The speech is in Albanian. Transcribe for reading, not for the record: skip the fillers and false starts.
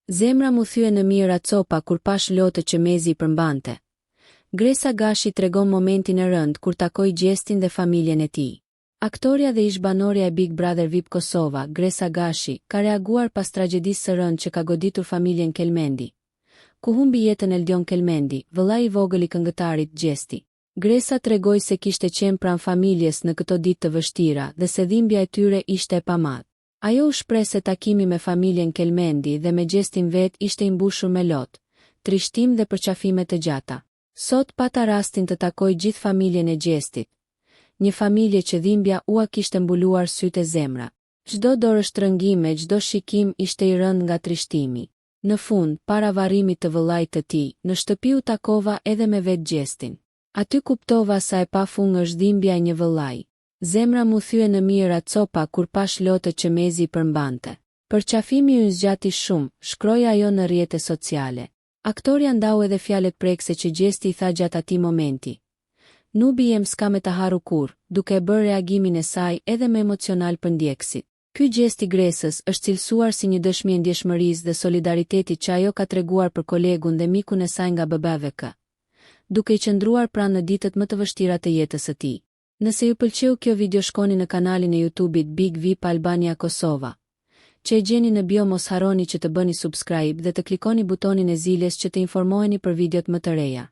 Zemra m'u thye në mijëra copa kur pashë lotët që mezi i përmbante. Gresa Gashi tregon momentin e rëndë kur takoi Gjestin dhe familjen e tij. Aktorja dhe ish-banorja e Big Brother vip Kosova, Gresa Gashi, ka reaguar pas tragjedisë së rëndë që ka goditur familjen Kelmendi, ku humbi jetën Eldion Kelmendi, vëllai i vogël i këngëtarit, Gjesti. Gresa tregoi se kishte qenë pranë familjes në këto ditë të vështira dhe se dhimbja e tyre ishte e pamatë. Ajo u shpreh se takimi me familjen Kelmendi dhe me Gjestin vetë ishte i mbushur me lot, trishtim dhe përqafime të gjata. Sot pata rastin të takoj gjithë familjen e Gjestit, një familje që dhimbja ua kishte mbuluar sytë e zemrat. Çdo dorështrëngim e çdo shikim ishte i rëndë nga trishtimi. Në fund, para varrimit të vëllait të tij, në shtëpi u takova edhe me vetë Gjestin. Aty kuptova sa e pafund është dhimbja e një vëllai. Zemra m'u thye në mijëra copa kur pashë lotët që mezi i përmbante. Përqafimi ynë zgjati shumë, shkroi ajo në rrjete sociale. Aktorja ndau edhe fjalët prekëse që Gjesti i tha gjatë atij momenti. Nubi jem s'ka me ta harru kurrë, duke e bërë reagimin e saj edhe më emocional për ndjekësit. Ky gjest i Gresës është cilësuar si një dëshmi e ndjeshmërisë dhe solidaritetit që ajo ka treguar për kolegun dhe mikun e saj nga BBVK, duke i qëndruar pranë në ditët më të vështira të jetës së tij. Nëse ju pëlqeu kjo video shkoni në kanalin e YouTube-it Big Vip Albania Kosova, që e gjeni në bio mos harroni që të bëni subscribe dhe të klikoni butonin e ziles që të informoheni për videot më të reja.